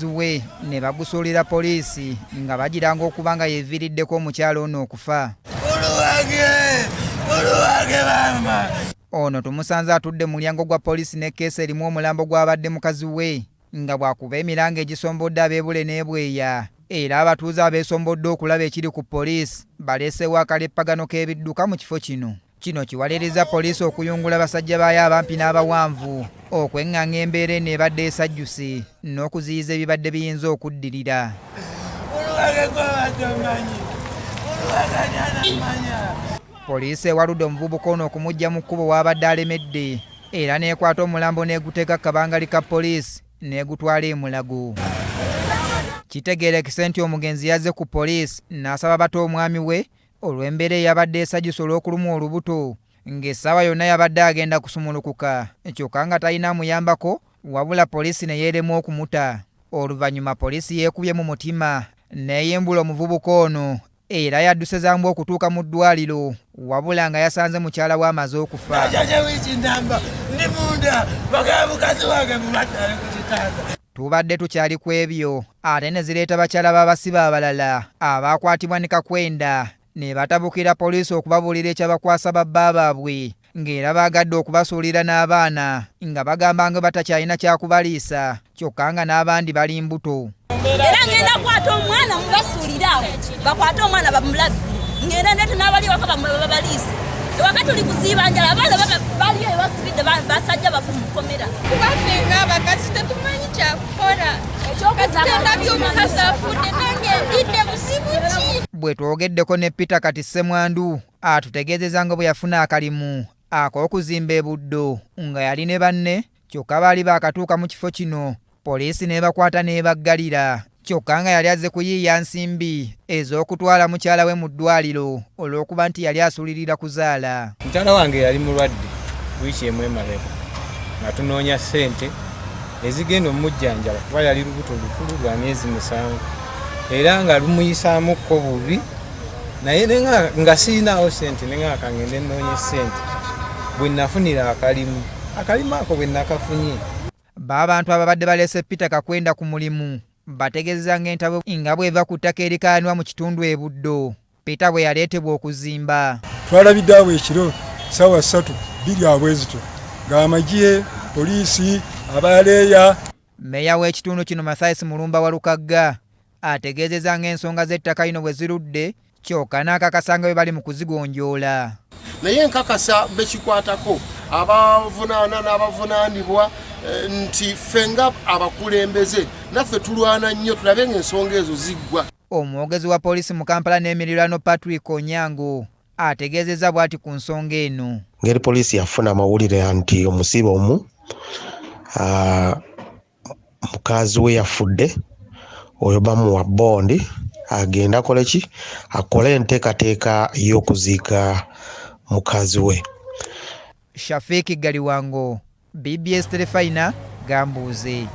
We ne bagusuulira poliisi nga bagiranga okuba nga yeeviiriddeko omukyala ono okufa. Ono tumusanze atudde mu mulyango gwa poliisi ne keesi erimu omulambo gw'abadde mukazi we nga bw'akuba emiranga egisombodde ab'ebule n'ebweya era abatuuze abeesombodde okulaba ekiri ku poliisi baleeseewo akaleppagano k'ebidduka mu kifo kino. Kino kiwalirizza poliisi okuyungula basajja baayo abampi n'abawanvu okweng'anga embeera eno ebadde esajjuse n'okuziyiza ebibadde biyinza okuddirira. Poliisi ewaludde omuvubuka ono okumuggya mu kkubo w'abadde alemedde era n'ekwata omulambo n'eguteeka ku kabangali ka poliisi n'egutwala e Mulago. Kitegeerekese nti omugenzi yazze ku poliisi n'asaba bate omwami we olw'embeera eyabadde esajjusa olw'okulumwa olubuto ng'essaawa yonna yabadde agenda kusumulukuka kyokka nga talina amuyambako wabula poliisi ne yeerema okumuta. Oluvannyuma poliisi yeekubye mu mutima n'eyimbula omuvubuka ono era yadduse za mbwa okutuuka mu ddwaliro wabula nga yasanze mukyala we amaze okufa. Tubadde tukyali ku ebyo ate ne zireeta bakyala b'abasibe abalala abaakwatibwa ne Kakwenda ne batabukira poliisi okubabuulira ekyabakwasa babba baabwe ng'era baagadde okubasuulira n'abaana nga bagamba nga batakyalina kyakubaliisa kyokka nga n'abandi bali mbuto. Era ngenda kwata omwana mubasuulire awo bakwate omwana bamulabire ngenda ndete n'abali waka babaliise ewaka tuli kusiiba njala abaana baliyo ebasibidde basajja bafu mukomera. Kuba ffe ng'abakazi tetumanyi kyakukola katendabye omukazi afudde nange ndidde buzibu ki. Bwe twogeddeko ne Peter Kati Ssemwandu atutegeezezza nga bwe yafuna akalimu ak'okuzimba e Buddo nga yali ne banne kyokka baali baakatuuka mu kifo kino poliisi n'ebakwata n'ebaggalira kyokka nga yali azze kuyiiya nsimbi ez'okutwala mukyala we mu ddwaliro olw'okuba nti yali asulirira kuzaala. Mukyala wange yali mulwadde wiiki emu emabega nga tunoonya ssente ezigenda omujjanjaba kuba yali lubuto lukulu lwa myezi 7 era nga lumuyisaamuko bubi naye nga sirinaawo ssente ne nga kangende nnoonye ssente bwe nafunira akalimu akalimu ako bwe nakafunye. B'abantu ababadde baleese Peter Kakwenda ku mulimu bategeezezza ng'entabwe nga bw'eva ku ttaka erikaayanirwa mu kitundu e Buddo Peter bwe yaleetebwa okuzimba. Twalabidde awo ekiro ssaawa 3 2 abwezito ng'amagye, poliisi, abaleeya. Mmeeya w'ekitundu kino Mathias Mulumba Walukagga ategeezezza ng'ensonga z'ettaka lino bwe zirudde kyokka n'akakasa nga bwe bali mu kuzigonjoola. Naye nkakasa bekikwatako abavunaana n'abavunaanibwa nti ffe nga abakulembeze naffe tulwana nnyo tulabe ng'ensonga ezo ziggwa. Omwogezi wa poliisi mu Kampala n'emirirwano Patrick Onyango ategeezezza bw'ati ku nsonga eno. Ngeri poliisi yafuna amawulire nti omusibe omu mukazi we yafudde, oyo bamuwa bondi agenda akole ki, akole enteekateeka y'okuziika mukazi we. Shafiiki Galiwango, BBS Terefayina, Gambuuze.